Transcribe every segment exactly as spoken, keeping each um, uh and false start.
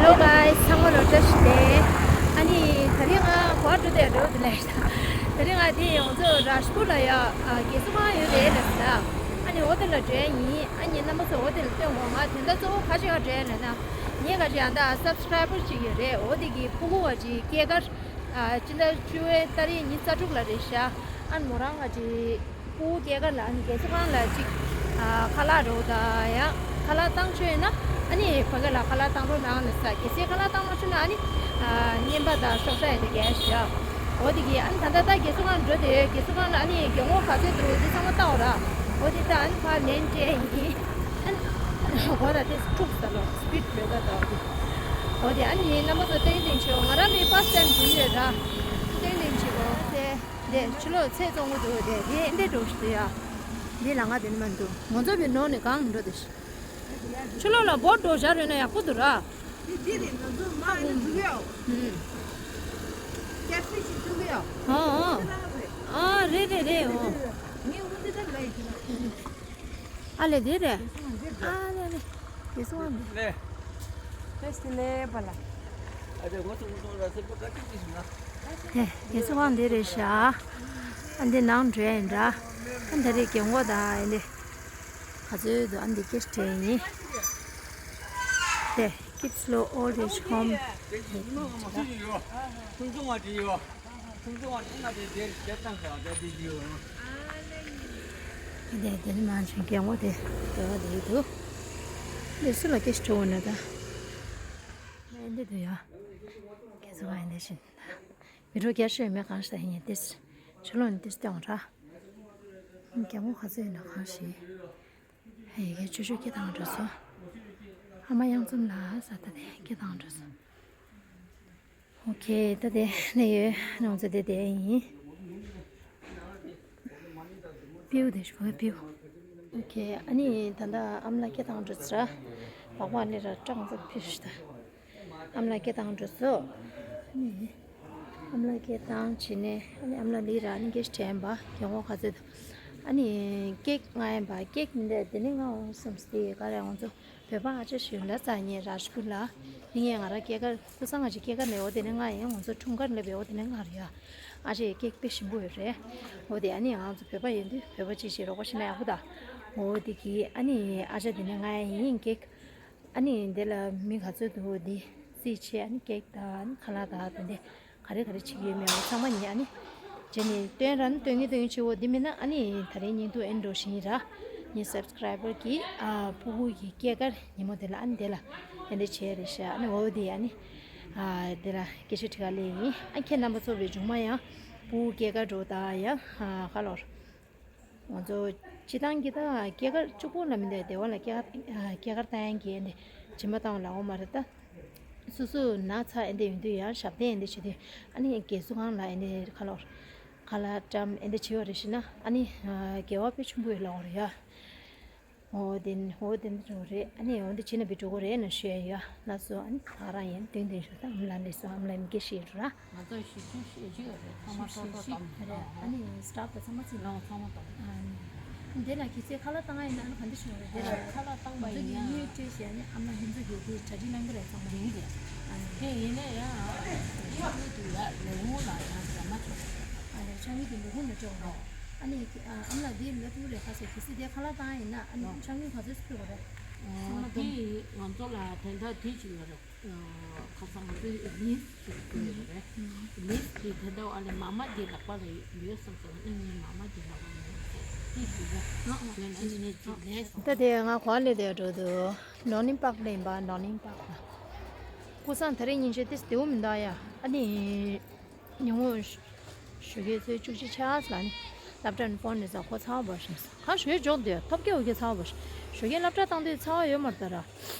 Hello guys, ཚང་མ་ལ་བཀྲ་ཤིས་བདེ་ལེགས། ཨ་ནི་དེ་རིང་ང་ག་པར་འགྲོ་དེ་འགྲོ་དེ་ལས་དེ་རིང་ང་དེ་ཡོངས་རྫོགས་རཱཇ་པུར་ལ་ཡ་ཨ་རྒས་གསོ་ཁང་ཡོད་རེད་ལབ་ས། ཨ་ནི་ཧོ་ཊེལ་ལ་འགྲོ་ཡ་ཡིན། ཨ་ནི་རྣམ་པ་ཚོ་ཧོ་ཊེལ་ལ་སྟོན་དགོས། ང་དོན་དག་གཙོ་བོ་ཁ་ཤས་ཁ་འགྲོ་ཡ་ལབ་ན། ངའི་ཁ་ཤས་ཡང་ད་སབ་སི་ཀ་རའི་བར་ཅིག་ཡོད་རེད། འོ་དེ་གི་ཕྲུ་གུ་བ་ཅིག་སྐྱེས་སྐར་ཨ་སྤྱི་ཟླ་བཅུ་པའི་ཏ་རིག་ཉི་ཤུ་རྩ་དྲུག་ལ་རེད་ཤག་ཨ་ནི་མོ་རང་ང་ཅིག་ཕྲུ་གུ་སྐྱེས་སྐར་ལ་ཨ་ནི་རྒས་གསོ་ཁང་ལ་ཅིག་ཨ་ཁ་ལག་རོགས་དང་ཡང་ཁ་ལག་བཏང་ཆོག་ཡོད་ན། ཨ་ནི་ཕ་གི་ལ་ཁ་ལག་བཏང་རོགས་གནང་ལབ་ས། གལ་སྲིད་ཁ་ལག་བཏང་མ་ཆོག་ན་ཨ་ནི་ཨ་རྔན་པ་དང་ཤོག་ཁྲ་ཡིན་ན་རྒྱག་ཤག་འོ་དེ་གི་ཨ་ནི་ད་ལྟ་ད་རྒས་གསོ་ཁང་འགྲོ་དེ་རྒས་གསོ་ཁང་ལ་ཨ་ནི་རྒན་གོག་ག་ཚོད་འདུག་དེ་ཚང་མ་བལྟ་འོ་ར། འོ་དེ་ད་ཨ་ནི་ཕར་ལན་སྤྲད་ཡིན། ཨ་ནི་འོ་ད་དེ་འཁྲུག་ས་ལོ་སི་པིཌ་བེ་གར་དང་འོ་དེ། འོ་དེ་ཨ་ནི་རྣམ་པ་ཚོ་སྟོན་སྟོན་བྱེད་འོ། ང་རང་མི་ཕར་སི་ཊའིམ་འགྲོ་ཡོད་ར། སྟོན་སྟོན་བྱེད་འོ་དེ། འདི་ཕྱི་ལོགས་ཚལ་བཙོང་གི་འདུག་དེ་འདི་འདྲ་འགྲོ་ཞིག་འདུག་ཡ། འདི་ལ་ང་དེ་ནི་མ་འདུག་ང་ཚོ་བའི་ནང་ནས་གང་འགྲོ་དེ་ཤི། ཕྱི་ལོགས་ལ་བོ་ཊི་འགྲོ་བཞག་རེད་ན་ཡག་པོ་འདུག་ར། འདི་འདི་རེད། ང་ཚོ་མ་ནི་འཛུགས་ཡོད། ཨུམ། ཀེ་ཕི་ཞིག་འཛུགས་ཡོད། ཨ་ཨ། འདི་ལ་རེད། ཨ་རེད་རེད་རེད། འོ། ངས་འོ་འདི་ལྟར་ལ་ཡིན་ན། ཨ་ལེ་དེ་རེད། ཨ་ལེ་ལེ། དེ་སོང་བ་འདི། ལེ། ཏེས་ཏི་ལེ་པ་ལ། ཨ་ཅག་ངོ་སོ་ངོ་སོ་ལ་སེ་པོ་ཀ་ཏི་ཏི་ཞིག་ན། ཧེ། དེ་སོང་བ་འདི་རེད་ཤག་ཨ་འདི་ནང་འགྲོ་ཡ་ཡིན་འདྲ། ཨ་འདི་རེད་རྒན་གོག་དང་ཨ་འདི། ག་ཚོད་འདུག་ཨ་འདི་སྐད་སྤྲད་ཡིན། དེ། Kids Law Old Age Home། ཁྱིམ་ཚང་བ་དེ་ཡོད། ཁྱིམ་ཚང་བ་དེ་ང་དེ་དེར་སྐྱབས་སྟངས་ཀྱང་དེ་དེ་ཡོད། དེ་དེ་ནི་མ་བྱུང་རྒན་གོག་དེ་དེ་བ་དེ་འདུག་དེ་སུ་ལ་སྐད་ཆ་དྲི་འོང་ན་ད། ཨེ་འདི་འདུག་ཡ། ཁྱེད་ཚོ་ཨེ་འདི་བཞིན། མི་འགྲོ་རྒྱ་ཤོད་མེད་གང་ཞིག་ཡིན་ཏེ། ཆུ་ལོག་ནི་ཏེ་སྟེང་ར། རྒན་མོ་ག་ཚོད་ཡིན་ན་གང་ཞིག་ཡི་གེ་ཆུ་ཆུ་སྐད་བཏང་འགྲོ་སོ། ཨ་མ་གཡང་འཛོམས་ལ་ས་ད་ནས་སྐད་བཏང་འགྲོ་སོ། ཨོ་ཁེ། ད་དེ་ནས་ཡོད་ནང་ཚོ་དེ་དེ་ཡིན། པིའུ་དེ་ཞུ་བ་པིའུ། ཨོ་ཁེ། ཨ་ནི་ད་ལྟ་ཨམ་ལ་སྐད་བཏང་འགྲོ་ཚར། བག་བག་ནི་ར་སྐྲག་འཛུགས་ཕིར་ཤི་ད། ཨམ་ལ་སྐད་བཏང་འགྲོ་སོ། ཨ་ནི་ཨམ་ལ་སྐད་བཏང་བྱས་ནས་ཨ་ནི་ཨམ་ལ་ལི་ར་ཨ་ནི་སྐད་དྲན་པ་རྒན་གོག་ག་ཚོད་དུ། ཨ་ནི་ཀེག་ང་ཡན་པ་ཀེག་མི་འདས་དེ་ནི་ང་འོང་སོམ་སྟེ་ག་རེ་འོང་ཚོ། བོད་པ་ཨ་ཅག་ཞིག་ལ་ཙ་ཉེ་རཱཇ་པུར་ལ། དེ་ངས་ང་རང་སྐྱེས་སྐར་ཀུ་སང་ང་ཅིག་སྐྱེས་སྐར་ལས་འོ་དེ་ནས་ང་ཡང་ང་ཚོ་འཁྲུངས་སྐར་ལས་པའི་འོ་དེ་ནས་ང་རེད་ཡ། ཨ་ཅེ་ཀེག་དཔེ་ཞིམ་པོ་ཡོད་རེད། འོ་དེ་ཨ་ནི་ང་ཚོ་བོད་པ་ཡིན་དུས་བོད་པ་ཅིག་ཞིག་རོགས་པ་ཞིག་ན་ཡག་པོ་ད། འོ་དེ་གི་ཨ་ནི་ཨ་ཅག་དེ་ནས་ང་ཡང་ཡིན་ཀེག་ཨ་ནི་འདི་ལ་མི་ག་ཚོད་འདུག་འོ་དེ་རྩིས་བྱས་ཨ་ནི་ཀེག་དང་ཨ་ནི་ཁ་ལག་དང་དེ་འདྲས། ག་རེ་ག་རེ་བྱེད་ཀྱི་ཡོད་མེད་འོ་ཚང་མ་ཉན། ཨ་ནི་རྗེས་ནས་སྟོན་ར་ནི་སྟོན་གྱི་སྟོན་གྱི་བྱེད་འོ་འདི་མིན་ན་ཨ་ནི་ད་རེས་བརྙན་ཐུང་ཨེན་འགྲོ་བཞིན་ར། ངའི་སབ་སི་ཀ་རའི་བར་གྱི་ཨ་ཕྲུ་གུ་ཡི་སྐྱེས་སྐར་ཉིན་མོ་དེ་ལ་ཨ་ནི་དེ་ལ་ཨེ་འདྲ་བྱས་རེད་ཤག་ཨ་ནི་འོ་དེ་ཨ་ནི་ཨ་དེ་ལ་སྐད་ཆ་དྲི་ག་སླེབས་ཡིན། ཨ་ཁྱེད་རྣམ་པ་ཚོ་བའི་མཇུག་མ་ཡང་ཕྲུ་གུ་སྐྱེས་སྐར་འགྲོ་ད་ཡ་ཨ་ཁ་ལོར། ང་ཚོ་སྤྱི་བཏང་གི་ད་སྐྱེས་སྐར་གཅིག་པོ་ལ་མི་འདུག་སྡེ་བ་ལ་སྐྱེས་སྐར་སྐྱེས་སྐར་བཏང་ཡག་གི་ཨེ་འདི་བྱེ་མ་བཏང་ལ་འོ་མ་རེད་ད། སོ་སོ་ན་ཚ་ཨེ་འདི་ཡོང་དུས་ཡང་ཞབས་བརྟན་ཨེ་འདི་བྱེད་དུས་ཨ་ནི་རྒས་གསོ་ཁང་ལ་ཨེ་འདི་ཁ་ལོར་ཁ་ལག་བཀྲམ་ཨེ་འདི་བྱེད་པ་རེད་ཤི་ན་ཨ་ནི་དགེ་བ་དཔེ་ཆེན་པོ་ཡོད་ལ་འོ་རེད་ཡ། འོ་དེ་ནི་འོ་དེ་འདྲ་རེད། ཨ་ནི་འོ་འདི་བྱས་ན་བི་འགྲོ་གི་རེད་ན་ཞུ་ཡ་ཡོད། ལགས་སོ། ཨ་ནི་ང་རང་ཡིན་ཏན་ཏན་ཞུ་ད་ཨམ་ལ་ལས་སོ་ཨམ་ལ་མི་སྐད་ཤེས་རུ་ར། ང་ཚོ་ཞིབ་ཞིབ་ཞིབ་ཞིབ་རེད། ཚང་མ་ཞིབ་ཞིབ་ཞིབ་རེད། ཨ་ནི་སི་ཊཕ་དང་ཚང་མ་ཚིག་ལ་ཚང་མ་དང་། ཨ་ནི་འདི་ལ་གི་ཚེ་ཁ་ལག་བཏང་ཡ་ཡིན་ན་ཨ་ནི་ག་འདི་ཞུ་རེད། འདི་ལ་ཁ་ལག་བཏང་པ་ང་ཚོ་ཡིན་ཡིན་ཡིན་ཡིན་སྤྲད་བྱས་ཨ་ནི་ཨམ་ལ་ཧིན་ཚོ་གི་དེ་གྲ་སྒྲིག་གནང་གི་རེད་ཚང་མ། འདི་རེད། ཨ་ནི་དེ་ཡིན་ན་ཡང་ཡུ་ཊུབ་ཡ་ལས་འོང་ལ་ཡང་རེད་མ་ཆོག་ཨ་ནི་ཆང་གི་དེ་ལས་འོང་ལ་ཆོག་རེད། ཨ་ནི་ཨམ་ལ་དེ་ལ་ཐུག་རེད་ཁ་ཚེ་གི་ཚེ་དེ་ཁ་ལག་བཏང་ཡ་ཡིན་ན་ཨ་ནི་ཆང་གི་ག་ཚོད་སུ་ཕུལ་དགོས་རེད། ཚང་མ་དེ་ང་ཚོ་ལ་དོན་དག་དེ་ཅིག་ཡོད་རེད། ཁ་སང་ང་ཚོའི་ལིས་ཅིག་བཟོས་ཡོད་རེད། ལིས་དེ་དེ་འདྲ་བ་ལས་མ་མ་དེ་ལག་པ་ལ་ཡོད་བསམ་སོང་ཨ་ནི་མ་མ་དེ་ལག་པ་ལ་ཡོད་ཟེར་དེ་ཞུ་ར། ཡོད་ན་ཨ་ནི་ངས་ཅིག་ལས་སོང་། ད་དེ་ང་གོ་ལེ་དེ་འགྲོ་འདུག་ནོར་ལིང་པག་ལེན་པ་ནོར་ལིང་པག་ལ། ཀུ་སང་ད་རེས་ཉིན་ཤས་ཏིས་དེའུ་མི་འདུག་ཡ། ཨ་ནི་ཉིན་མོ་ཞོགས་ཀས་ཚོད་བཅུ་གཅིག་ཆགས་ལ་ནི་སློབ་གྲྭ་ནས་ཕོན་ནས་ཟ་ཁོ་ཚ་བ་འབར་ཞིང་ཁ་ཞོད་འཇོག་འདོད་ཐོབ་སྐྱེ་འུ་སྐྱེ་ཚ་བ་འབར་ཞིང་ཞོགས་ཀས་སློབ་གྲྭ་བཏང་དུས་ཚ་བ་ཡོད་མ་རེད་ད་ར།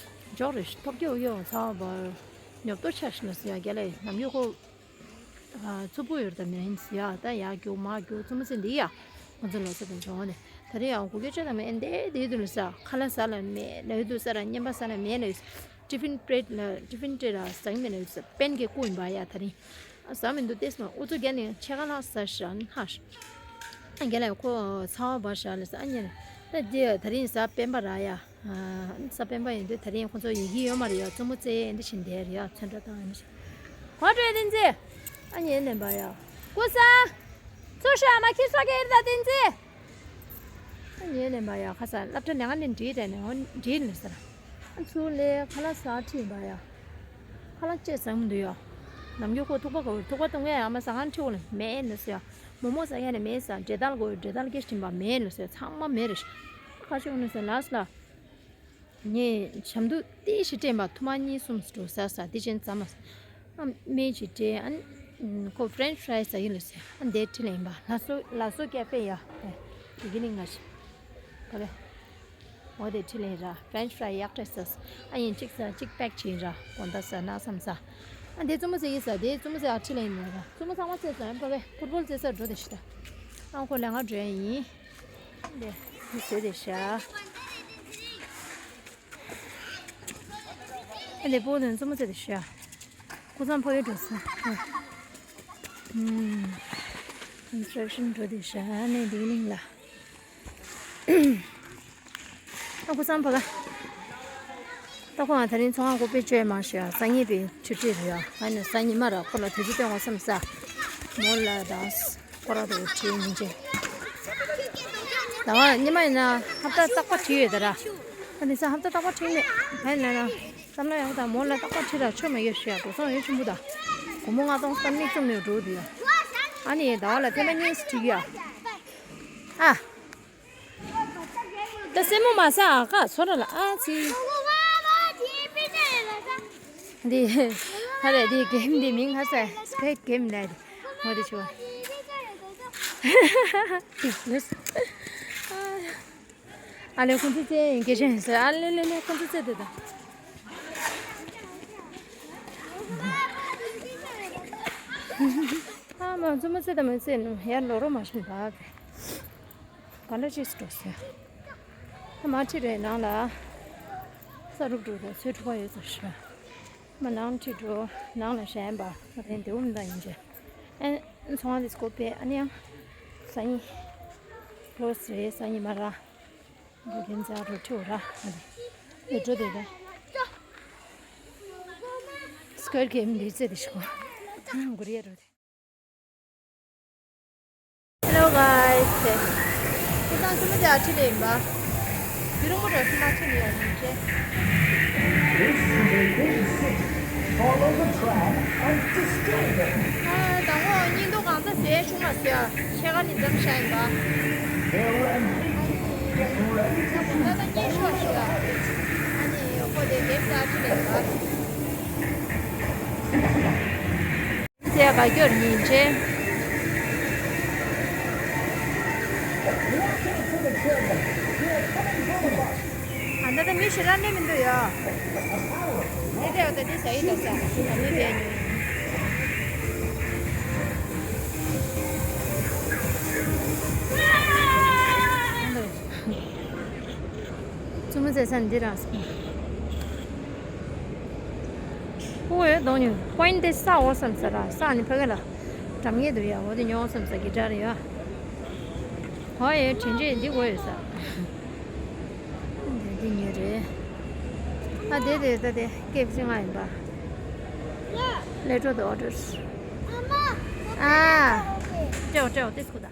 འཇོག་རེད་ཐོབ་སྐྱེ་འུ་སྐྱེ་འོང་ཚ་བ་འབར་ཉོབ་ཏོ་ཆགས་ཤིང་ལ་ཟེར་ཡ་རྒྱ་ལས་ནམ་རྒྱུན་ཁོ། ཨ་ཚུགས་པོ་ཡོད་ད་མེད་ཡིན་ཟེར་ཡ་ད་ཡར་རྒྱུག་མར་རྒྱུག་ཚུགས་མ་ཟིན་འདི་ཡ། ང་ཚོ་ལོ་ཚོད་དང་བྱུང་བ་ནས་ད་རེས་ཡང་གུ་གེ་ཆོད་དང་མེད་འདས་དེ་དུ་ལ་ས་ཁ་ལག་ཟ་ལ་མེད་ལ་ཡོད་དུ་ས་ར་བརྙན་པ་ཟ་ལ་མེད་ལ་ཡོད། ཏི་ཕིན་པྲེད་ལ་ཏི་ཕིན་སྤྲད་ལ་ཟ་གི་མེད་ལ་ཡོད་ས་པན་གྱི་སྐུ་ཡིན་པ་ཡ་ད་རིང་ཨ་ཟ་མི་འདུག་ཏེས་མ་ཨུ་ཚུགས་རྒྱ་ནས་ཕྱེད་ཀ་ལྷག་ཟ་ཤ་ཧ་ཤ་རྒྱ་ལ་ཁོ་ཚ་བ་བ་ཤ་ལ་ས་ཨ་ཉེ་ད་དེ་ད་རིང་ཟ་པན་པ་ར་ཡ། ཨ། གཟའ་སྤེན་པ་ཡིན་དུས་དེ་རིང་ཁོང་ཚོ་ཡི་གེ་ཡོད་མ་རེད་ཡ། རྩེད་མོ་རྩེ་ཡས་འདི་བཞིན་བསྡད་རེད་ཡ། ཚོན་ཁྲ་བཏང་ཡས་འདི་བཞིན། གོ་འགྲོས་བསྟན་འཛིན། ཨ་ཉེ་ནས་པ་ཡ། ཀུ་སང་། ཚུར་ཤོག་མ་ཁྱི་སོགས་ཀྱི་ཨེར་ད་བསྟན་འཛིན། ཨ་ཉེ་ནས་པ་ཡ། ཁ་སང་སློབ་གྲྭ་ནས་ང་ནས་འདྲིས་དེ་ནས་འོ་འདྲིས་ནས་ཟེར། ཨ་ཚུར་ལས་ཁ་ལག་ཟ་ཁྲིད་པ་ཡ། ཁ་ལག་ཅེས་ཟ་མི་འདུག་ཡ། ནམ་རྒྱུན་ཁོ་ཐུག་པ་གོ་ཐུག་པ་གཏོང་གས་ཨ་མ་ཟ་ཁང་ཁྲིད་འོ་ལ་མེད་ནས་ཟེར་ཡ། མོག་མོག་ཟ་ཡ་ནས་མེད་ཟེར། འབྲས་དལ་གོ་འབྲས་དལ་སྐྱེས་བྱིན་པ་མེད་ནས་ཟེར། ཚང་མ་མེད་རེད། ཁ་ཤས་འོ་ནས་ཟེར་ལགས་ལ། ངས་ཞབས་འདུག་ཏི་ཞིག་སྤྲད་པ། ཐུར་མ་གཉིས་གསུམ་འགྲོ་ཟ་ཟ་དེ་བཞིན་ཙམ་མ་ཟ། ཨ་སྨན་ཞིག་སྤྲད། ཨ་ཁོ་ཕྲེན་ཆི་ཕ་རའི་ཟ་ཡིན་ལ་ཟེར། ཨ་འདས་ཁྲིད་ལ་ཡིན་པ། ལ་སོ་ལ་སོ་ཀེ་ཧྥེ་ཡ། དེ་གི་ནི་ང་ཞིག་ག་ལེ། འོ་དེ་ཁྲིད་ལ་ཡིན་ར། ཕྲེན་ཆི་ཕ་རའི་ཡག་སྤྲད་ཟ། ཨ་ཡིན་གཅིག་ཟ་གཅིག་པེག་བྱེད་ཡིན་ར། དགོང་དག་ཟ་ན་བསམ་ཟ། ཨ་འདས་རྩེད་མོ་རྩེ་ཡིན་ཟ། དེ་རྩེད་མོ་རྩེ་ཨ་ཁྲིད་ལ་ཡིན་ནི་ར། རྩེད་མོ་ཚང་མ་རྩེ་ཟ། ཨ་ཕ་གི་ཕུཊ་བོལ་རྩེ་ས་འགྲོ་དེ་ཤི་ད། ཨ་ཁོ་ལས་ང་འགྲོ་ཡ་ཡིན། འདི་འདི་བཟོས་ཏེ་བཞག་ཨ་ལས་པོ་དང་རྩེད་མོ་རྩེ་ཏེ་བཞག་ཀུ་སང་ཕ་གིར་འགྲོ་སོང་། ཨུམ། ཀོན་སི་ཊྲག་ཤན་འགྲོ་ཏེ་བཞག་ནས་འདི་གླིང་ལ། ཨ་ཀུ་སང་ཕ་ག་ད་ཁོང་ང་དེ་རིང་ཚོང་ཁང་སྒོ་ཕྱེ་བཅོས་མ་ཤེས་ཡ། སང་ཉིན་པའི་ཆུ་ཚོད་རེད་ཡ། ཨ་ནི་སང་ཉིན་མ་ར་ཁོ་ལ་དུས་ཚོད་སྟོན་དགོས་བསམ་ས། མོ་ལ་དང་ཁོ་ར་དུ་བྲིས་ཉིན་བྱེད། ད་བ་ཉི་མ་ཡིན་ན་ཧབ་ཏ་རྟག་པ་བྲིས་ཡོད་ད་ར། ཨ་ནི་ས་ཧབ་ཏ་རྟག་པ་བྲིས་མེད། ཧ་ཡིན་ན་ན་བསམ་ན་ཡང་ད་མོ་ལ་རྟག་པ་བྲིས་ར་ཆོ་མ་ཡོད་ཤེས་ཡ། འགྲོ་སོང་ཡོད་ཆེན་པོ་ད། སྒོར་མོ་ལྔ་སྟོང་ས་མིག་བཙུམ་ནས་འགྲོ་འདུག་ཡ། ཨ་ནི་ད་བ་ལ་ཐེངས་མ་གཉིས་སུ་བྲིས་ཡ། ཨ། ད་སེན་མོ་མ་ཟ་ཨ་ཁ་ཚོ་ར་ལ་ཨ་ཙི། འདི་ཧ་རེ་འདི་གེམ་འདི་མིང་ཧ་ས་སི་ཀེ་ཊི་གེམ་ནས་འདི་ངོ་འདི་ཆུ་བ། ཨ་ལེ་ཁོང་ཚོ་ཚེ་གེ་ཤན་ཟེར། ཨ་ལེ་ལེ་ལེ་ཁོང་ཚོ་ཚེ་འདི་ད། ཨ་མ་ཚོ་མ་ཚེ་ད་མ་ཚེ་ནུ་ཡར་ལོ་རོ་མ་ཤིན་པ། ག་ལ་ཅིས་འགྲོ་ཟེར། ད་མ་ཁྲིད་རེད་ནང་ལ། ས་རུབ་འགྲོ་དང་ཚོད་ཕྲུག་པ་ཡོད་ཚོད་ཤོད། མ་ནང་ཁྲིད་འགྲོ་ནང་ལ་གཞན་པ་ང་དེ་འདེའུ་མི་འདང་ཡིན་ཅེ། ཨེ་ཚོང་བ་དེ་སྐོར་པས་ཨ་ནི་ཡང་སང་ཉིན་ལོ་སི་རེད་སང་ཉིན་མ་ར། འགྲོ་གིན་ཚ་འགྲོ་ཁྲིད་འོ་ར་ང་དེ་འགྲོ་དེ་ད། སྐར་གེམ་འདི་རྩེ་དེ་ཤོག་གུ་རེ་རོ་དེ། Hello guys. ཁྱེད་ཚང་ཆུ་མོ་རྒྱག་ཁྲིད་ལས་ཡིན་པ། དེ་རུ་མོ་འགྲོ་ཆུ་མ་ཁྲིད་ལས་ཡོད་ཡིན་ཅེ། This is a good six. Follow the track and destroy them. ཨ་དང་པོ་བརྙན་ཐུང་གང་ཚ་ཟེར་ཆུང་མ་ཟེར་ཤེས་ག་ནི་འཛམ་ཤ་ཡིན་པ། Bill and Vicky, get ready to shoot. ད་ལྟ་བརྙན་ཤོག་ཤོག་ཨ་ནི་ཁོ་དེ་རྒྱབ་ས་ཁྲིད་ལས་ཡིན་པ། ཚེ་ག་སྐྱོར་ཉིན་ཆེ། ཨ་ད་ད་མི་ཞེ་དྲག་སླེབས་མི་འདུག་ཡ། དེ་དེ་འོ་ད་དེ་ཟ་ཡི་ད་ཟ་ཨ་མི་བས་ཉོ། བཙུན་མོ་བཙལ་ས་འདི་རང་སོང་། ཨོ་ཡ་གདོང་ཉུང་པོ་ཡིན་ཏེ་ས་འོ་བསམ་ས་ར་ས་ནི་ཕ་གི་ལ་འགྲམ་ངེས་འདུག་ཡ། འོ་དེ་ཉོ་བསམ་ས་གི་འདྲ་རེད་ཡ། ཧོ་ཡ་དྲིན་ཆེ་འདི་འོ་ཡོད་ས། འདི་འདི་ཉོས་རེད། ཨ་དེ་དེ་ད་དེ་ཀེབ་སི་ང་ཡིན་པ། Letter the orders. ཨ་སྤྲད་འོ་སྤྲད་འོ་ཏེ་སྐུ་ད།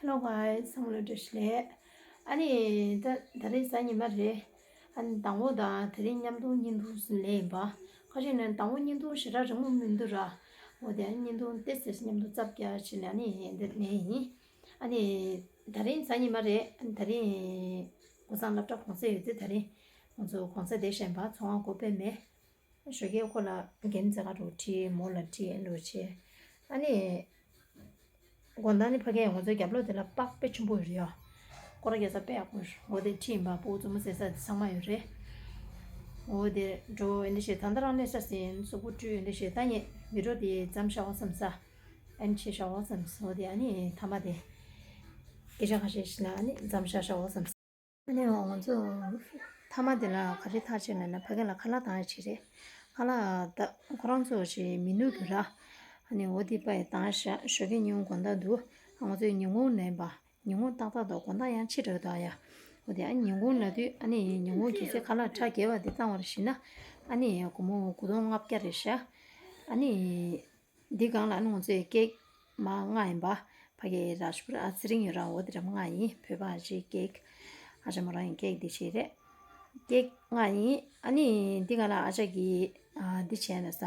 Hello guys, ཚང་མ་ལ་བཀྲ་ཤིས་བདེ་ལེགས། ཨ་ནི་ད་ད་རེས་གཟའ་ཉི་མ་རེད། ཨ་ནི་དང་པོ་དང་དེ་རིང་མཉམ་དུ་བརྙན་ཐུང་ཟིན་ལས་ཡིན་པ། ཁ་ཤས་ནས་དང་པོ་བརྙན་ཐུང་ཞེ་དྲག་རིང་མོ་མི་འདུག་ར། འོ་དེ་ཨ་ནི་བརྙན་ཐུང་ཏེ་ཟེར་མཉམ་དུ་ཙབ་རྒྱག་བྱས་ནས་ཨ་ནི་འདི་ནས་ཡིན། ཨ་ནི་ད་རིང་གཟའ་ཉི་མ་རེད། ཨ་ནི་ད་རིང་ཀུ་སང་སློབ་གྲྭ་གུང་སེང་ཡོད་དུས་ད་རིང་ང་ཚོ་གུང་སེང་བསྡད་བཞིན་པ་ཚོང་ཁང་སྒོ་ཕྱེ་མེད། ཞོགས་ཀས་ཁོ་ལ་རྒན་ཚེ་དཀར་འགྲོ་ཁྲིད་མོ་ལ་ཁྲིད་འགྲོ་བྱེད། ཨ་ནི། དགོང་དག་ནི་ཕ་གིའི་ང་ཚོའི་རྒྱབ་ལོགས་དེ་ལ་པགས་དཔེ་ཆེན་པོ་ཡོད་རེད་ཡ། སྐོར་ར་རྒྱག་ས་དཔེ་ཡག་པོ་རེད། འོ་དེ་ཁྲིད་ཡིན་པ་ཕྲུ་གུ་བཙུན་མོ་བསད་ས་དེ་ཚང་མ་ཡོད་རེད། འོ་དེ་འགྲོ་ཨེ་འདི་བྱེད་ད་ལྟ་རང་གནས་ས་ཟིན་གཟུགས་པོ་བཀྲུས་ཨེ་འདི་བྱེད་ད་ངས་བི་ཌིའོ་དེ་མཚམས་བཞག་འོ་བསམ་ས། ཨེ་འདི་བྱེད་བཞག་འོ་བསམ་ས། འོ་དེ་ཨ་ནི་མཐའ་མ་དེ་སྐད་ཆ་ཁ་ཤས་ཤིག་ལ་ཨ་ནི་མཚམས་བཞག་བཞག་འོ་བསམ་ས། ཨ་ནི་ང་ཚོ་མཐའ་མ་དེ་ལ་ག་རེ་ཐག་བཅད་ལབ་ན་ཕ་གི་ལ་ཁ་ལག་བཏང་ཡ་ཅིག་རེད། ཁ་ལག་ད་ཁོ་རང་ཚོ་ཞིག་མི་ནུས་གི་ར། ཨ་ནི་འོ་དེ་པ་ཡི་བཏང་ཤག་ཞོགས་ཀས་ཉིན་དགོང་དག་འདུག་ང་ཚོའི་ཉིན་གུང་ནས་པ་ ཉིན་གུང་ཏག་ཏག་འདུག་དགོང་དག་ཡང་ཕྱི་དྲགས་འདུག་ཡ། འོ་དེ་ཨ་ཉིན་གུང་ལབ་དུས་ཨ་ནི་ཉིན་གུང་གལ་སྲིད་ཁ་ལག་ཁྲ་རྒྱས་པ་དེ་བཏང་བར་བྱེད་ན་ཨ་ནི་སྒོར་མོ་དགུ་སྟོང་ལྔ་བརྒྱ་རེད་ཤག་ཨ་ནི། འདི་སྒང་ལ་ཨ་ནི་ང་ཚོས་ཀེག་མར་མངགས་ཡིན་པ། ཕ་གི་རཱཇ་པུར་ཨ་ཚེ་རིང་ཡོད་ར། འོ་དེ་འདྲ་མར་མངགས་ཡིན། བོད་པ་ཨ་ཅེ་ཀེག་ཨ་ཅག་མོ་རང་ཡིན་ཀེག་འདི་བྱས་རེད། ཀེག་མངགས་ཡིན། ཨ་ནི་འདི་སྒང་ལ་ཨ་ཅག་གིས་ཨ་འདི་བྱས་ན་ས།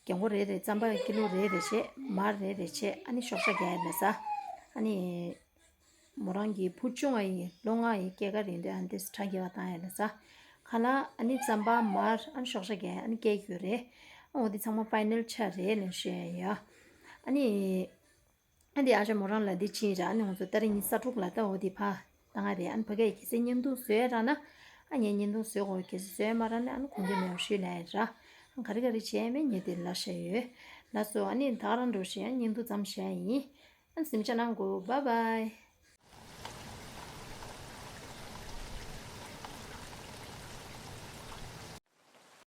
རྒན་གོག་རེ་རེ་རྩམ་པ་ཀི་ལོ་རེ་རེ་བྱས་མར་རེ་རེ་བྱས་ཨ་ནི་ཤོག་ཤ་རྒྱག་ཡིན་ན་ས། ཨ་ནི། མོ་རང་གི་བུ་ཆུང་བ་ཡི་ལོ་ལྔ་ཡི་སྐྱེས་སྐར་ཡིན་དུས་ཨ་ནི་དེ་ཁྲ་རྒྱས་པ་བཏང་ཡ་ལ་ས། ཁ་ལག་ཨ་ནི་རྩམ་པ་མར་ཨ་ནི་ཤོག་ཤ་རྒྱག་ཨ་ནི་ཀེག་ཡོད་རེད། ཨ་འོ་དེ་ཚང་མ་ཕའི་ནལ་ཆ་རེད་ལབ་ཤེས་ཡ། ཨ་ནི། ཨ་འདི་ཨ་ཅག་མོ་རང་ལ་འདི་ཕྱིན་ར། ཨ་ནི་ང་ཚོ་ཏ་རིག་ཉི་ཤུ་རྩ་དྲུག་ལ་ད་འོ་དེ་ཕ་བཏང་ཡ་རེད། ཨ་ནི་ཕ་གིར་གལ་སྲིད་བརྙན་ཐུང་བཟོས་རག་ན་ཨ་ངས་བརྙན་ཐུང་བཟོས་གོ། གལ་སྲིད་བཟོས་མ་རག་ན་ཨ་ནི་གོང་གི་མེད་པ་ཞུས་ལབ་ཡ་ར། ཨ་ག་རེ་ག་རེ་བྱས་མེད་ངས་དེ་ལ་བཤད་ཡོད། ལགས་སོ། ཨ་ནི་ད་ག་རང་འགྲོ་ཞིག་ཨ་བརྙན་ཐུང་ཙམ་བཤད་ཡིན། ཨ་ནི་གཟིམ་འཇག་གནང་གོ། བྷའི་བྷའི།